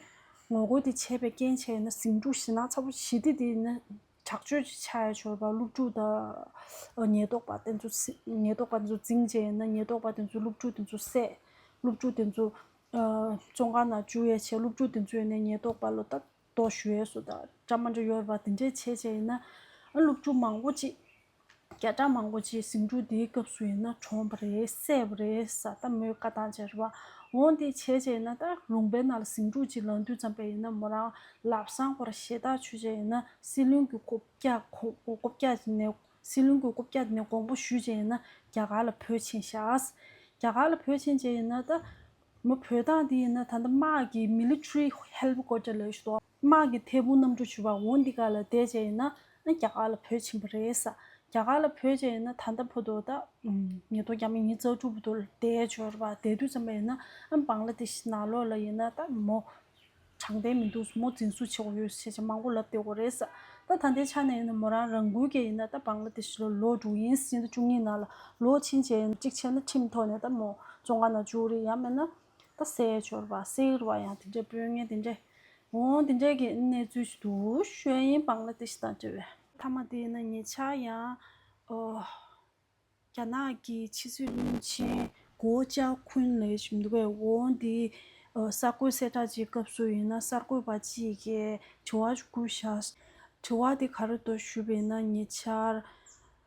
ངོ་རྒོལ་དེ་བྱས་པའི་རྐྱེན་བྱས་ཡིན་ན་ཟིང་འཁྲུག་ཞེད་སྣང་ཚ་པོ་ཞི་བདེ་དེ་ཡིན་ན། དྲག་སྤྱོད་ཅིག་ཆགས་ཡ་ཆོག་པ། སློབ་ཕྲུག་དང་ཉེན་རྟོག་པ་དེ་ཚོ་སི་ཉེན་རྟོག་པ་དེ་ཚོ་འཛིང་བྱས་ཡིན་ན་ཉེན་རྟོག་པ་དེ་ཚོ་སློབ་ཕྲུག་དེ་ཚོ་བསད། སློབ་ཕྲུག་དེ་ཚོ་བཙོན་ཁང་ནང་བཅུག་ཡ་བྱས། སློབ་ཕྲུག་དེ་ཚོ་ཡིན་ན་ཉེན་རྟོག་པ་ལ་ད་དོ་ཞུ་ཡས་སུ་ད་འདྲ་མ་འདྲ་ཡོད་རེད་པ། དེ་འདྲས་བྱས་བྱས་ཡིན་ན་ཨ་སློབ་ཕྲུག་མང་པོ་ཅིག་བརྒྱ་ཕྲག་མང་པོ་ཅིག་ཟིང་འཁྲུག་དེའི་སྐབས་སུ་ཡིན་ན་གྲོངས་པ་རེད། བསད་པ་རེད་ས། ད་མོས་བཀའ་བཏང་བྱས་རེད་པ། འོང་དེ་བྱས་བྱས་ཡིན་ན་ད་ལུང་པའི་ནང་ལ་ཟིང་འཁྲུག་ཅིག་ལངས་དུས་ཙམ་པ་ཡིན་ན་མོ་རང་ལབ་སང་ཁོ་ར་ཞེ་ཐག་ཆོད་བྱས་ཡིན་ན་སྲིད་བློན་གྱི་རྐུབ་བཀྱག་ཁོ་རྐུབ་བཀྱག་ནས་སྲིད་བློན་གྱི་རྐུབ་བཀྱག་ནས་དགོངས་པ་ཞུས་བྱས་ཡིན་ན་རྒྱ་གར་ལ་བྲོས་ཕྱིན་ཤག་རྒྱ་གར་ལ་བྲོས་ཕྱིན་བྱས་ཡིན་ན་ད་མོ་བྲོས་སྟངས་དེ་ཡིན་ན་ད་ལྟ་དམག་གི་military headquarter ལ་ཞུ་དོ། དམག་གི་ཐད་འཕུར་གནམ་གྲུ་ཞུ་བ་འོང་འདི་ག་ལ་བསྡད་བྱས་ཡིན་ན་ཨ་རྒྱ་གར་ལ་བྲོས་ཕྱིན་པ་རེད་ས། རྒྱ་གར་ལ་བྲོས་བྱས་ཡིན་ན་ད་ལྟ་བར་དུ་ད་ཉིས་སྟོང་བརྒྱ་མེད་ཉི་ཤུ་རྩ་དྲུག་བར་དུ་བསྡད་ཆོག་རེད་པ། བསྡད་དུས་ཙམ་པ་ཡིན་ན་ཨ་བང་ལ་དེ་ཤི་ནང་ལོགས་ལ་ཡིན་ན་ད་མོ་དྲང་བདེན་མི་འདུག་མོ་འཛིན་བཟུང་བྱེད་དགོས་ཡོད་ཟེར་བྱས་མང་པོ་ལབ་བསྡད་དགོས་རེད་ས། ད་ད་ལྟའི་ཆ་ནས་ཡིན་ན་མོ་རང་རང་འགུལ་གྱིས་ཡིན་ན་ད་བང་ལ་དེ་ཤི་ལ་ལོག་འགྲོ་གི་ཡིན། སྤྱི་ཟླ་བཅུ་གཉིས་ནང་ལ་ལོག་ཕྱིན་བྱས་ཡིན་ན་གཅིག་བྱས་ན་ཁྲིམས་ཐོག་ནས་ད་མོ་བཙོན་ཁང་ནང་བཅུག་རེད། ཡང་མིན་ན་ད་བསད་ཆོག་རེད་པ། བསད་རེད་པ། ཡང་དེ་འདྲའི་དཔོན་ངན་དེ་འདྲའི་འོང་དེ་འདྲའི་གི་གནས་ཚུལ་ཞིག་འདུག་ཞུ་ཡ་ཡིན། བང་ལ་དེ་ཤི་དང་འབྲེལ་བའི་མཐའ་མ་དེ་ཡིན་ན་ཉེ་ཆར་ཡང་ཨོ། རྒྱ་ནག་གི་ཕྱི་སྲིད་བློན་ཆེན་ གོ་ཅཱ་ཁུན་ལབ་ཞིག་འདུག་པས། འོ་འདི་ཨ་གསར་འགོད་གསལ་བསྒྲགས་ཀྱི་སྐབས་སུ་ཡིན་ན་གསར་འགོད་པ་གཅིག་གིས་དྲི་བ་ཞིག་བསྐུར་བཞག་དྲི་བ་དེ་ག་རེ་འདུག་ཞུས་པ་ཡིན་ན། ཉེ་ཆར་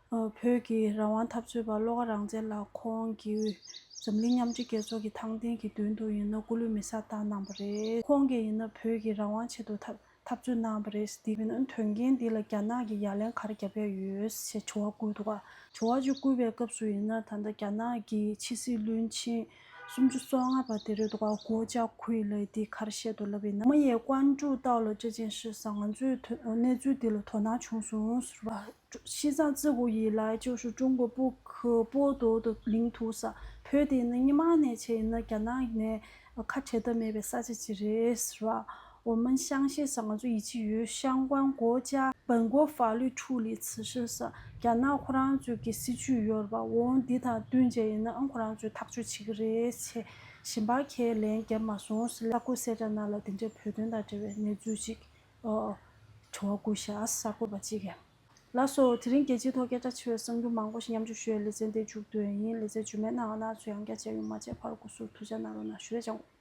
ཨ་བོད་ཀྱི་རང་དབང་འཐབ་རྩོད་པ་བློ་དགའ་རང་བཙན་ལགས་ཁོང་གིས་འཛམ་གླིང་མཉམ་འབྲེལ་རྒྱལ་ཚོགས་ཀྱི་ཐང་འཐེན་གྱི་མདུན་དུ་ཡིན་ན་སྐུ་ལུས་མེ་སྲེག་བཏང་གནང་བ་རེད། ཁོང་གིས་ཡིན་ན་བོད་ཀྱི་རང་དབང་ཆེད་དུ་འཐབ་འཐབ་རྩོད་གནང་བ་རེད། དེ་ཡིན་ན་དོན་རྐྱེན་འདི་ལ་རྒྱ་ནག་གིས་ཡ་ལན་ག་རེ་བརྒྱབ་ཡ་ཡོད་ཅེས་དྲི་བ་བསྐུར་འདུག་ག་དྲི་བ་ཅིག་བསྐུར་བའི་སྐབས་སུ་ཡིན་ན། ད་ལྟ་རྒྱ་ནག་གི་ཕྱི་སྲིད་བློན་ཆེན་སུམ་ཅུ་སོ་ལྔ་པ་དེ་རེད་འདུག་ག་གོ་ཅཱ་ཁུའེ་ལབ་དེ་ག་རེ་བཤད་འདུག་ལབ་ཡིན་ན། 我们也关注到了这件事上， ང་ཚོས་དོ་གནས་ཚུལ་འདི་ལ་དོ་སྣང་བྱུང་སོང་ཟེར་བ། 西藏自古以来就是中国不可剥夺的领土 ཟེར། བོད་དེ་ནི་སྔོན་མ་ནས་བྱས་ཡིན་ན་རྒྱ་ནག་ནས་ཁ་བྲལ་ཐབས་མེད་པའི་ས་ཆ་ཅིག་རེད་ཟེར་བ། 我们相信 ཟེར། ང་ཚོ་ཡིད་ཆེས་ཡོད། 相关国家本国法律处理此事 ཟེར། རྒྱ་ནག་ཁོ་རང་ཚོའི་གི་སྲིད་ཇུས་ཡོད་རེད་པ། འོ་འདི་དང་བསྟུན་བྱས་ཡིན་ན་ཨང་ཁོ་རང་ཚོས་ཐག་གཅོད་བྱེད་ཀྱི་རེད་ཅེས་གཞན་པ་གས་ལན་བརྒྱབ་མ་སོང་ཟེར། གསར་འགོད་གསལ་བསྒྲགས་ནང་ལ་དེ་འདྲའི་བོད་དོན་དང་འབྲེལ་བའི་གནས་ཚུལ་ཅིག་ཨོ་དྲི་བ་བསྐུར་བཞག་གསར་འགོད་པ་གཅིག་གིས། ལགས་སོ། དེ་རིང་རྒྱལ་སྤྱིའི་ཐོག་སྐད་གྲགས་ཆེ་བའི་གསར་འགྱུར་མང་པོ་ཞིག་མཉམ་སྤྱོད་ཞུ་བའི་ལེ་ཚན་དེ་མཇུག་བསྡུ་ཡ་ཡིན། ལེ་ཚན་རྗེས་མའི་ནང་ང་རྣམ་ཚོས་ཡང་བསྐྱར་མཇལ་ཡོང་། མ་མཇལ་བར་སྐུ་གཟུགས་ཐུགས་ཅག་གནང་རོགས་གནང་ཞུ་རེ་ཅང་།